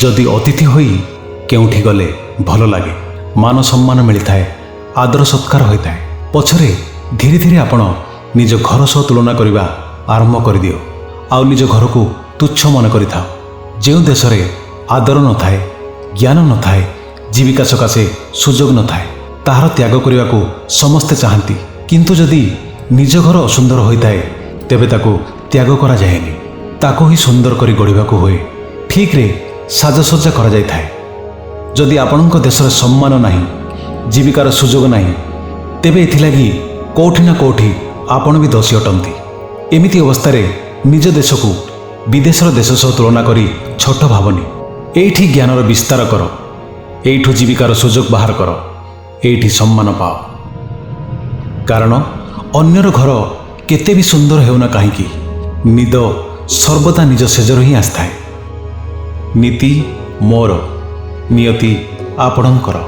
ଯଦି ଅତିଥି ହୋଇ କେଉଁଠି ଗଲେ ଭଲ ଲାଗେ, ମାନ ସମ୍ମାନ ମିଳିଥାଏ, ଆଦର ସତ୍କାର ହୋଇଥାଏ। ପଛରେ ଧୀରେ ଧୀରେ ଆପଣ ନିଜ ଘର ସହ ତୁଳନା କରିବା ଆରମ୍ଭ କରିଦିଅ ଆଉ ନିଜ ଘରକୁ ତୁଚ୍ଛ ମନେ କରିଥାଅ। ଯେଉଁ ଦେଶରେ ଆଦର ନଥାଏ, ଜ୍ଞାନ ନଥାଏ, ଜୀବିକା ସକାଶେ ସୁଯୋଗ ନଥାଏ, ତାହାର ତ୍ୟାଗ କରିବାକୁ ସମସ୍ତେ ଚାହାନ୍ତି। କିନ୍ତୁ ଯଦି ନିଜ ଘର ଅସୁନ୍ଦର ହୋଇଥାଏ, ତେବେ ତାକୁ ତ୍ୟାଗ କରାଯାଏନି, ତାକୁ ହିଁ ସୁନ୍ଦର କରି ଗଢ଼ିବାକୁ ହୁଏ, ଠିକ୍ରେ ସାଜସଜ୍ଜା କରାଯାଇଥାଏ। ଯଦି ଆପଣଙ୍କ ଦେଶରେ ସମ୍ମାନ ନାହିଁ, ଜୀବିକାର ସୁଯୋଗ ନାହିଁ, ତେବେ ଏଥିଲାଗି କେଉଁଠି ନା କେଉଁଠି ଆପଣ ବି ଦୋଷୀ ଅଟନ୍ତି। ଏମିତି ଅବସ୍ଥାରେ ନିଜ ଦେଶକୁ ବିଦେଶର ଦେଶ ସହ ତୁଳନା କରି ଛୋଟ ଭାବନି। ଏଇଠି ଜ୍ଞାନର ବିସ୍ତାର କର, ଏଇଠୁ ଜୀବିକାର ସୁଯୋଗ ବାହାର କର, ଏଇଠି ସମ୍ମାନ ପାଅ। କାରଣ ଅନ୍ୟର ଘର କେତେ ବି ସୁନ୍ଦର ହେଉନା କାହିଁକି, ନିଦ ସର୍ବଦା ନିଜ ଶେଯରୁ ହିଁ ଆସିଥାଏ। ନୀତି ମୋର, ନିୟତି ଆପଣଙ୍କର।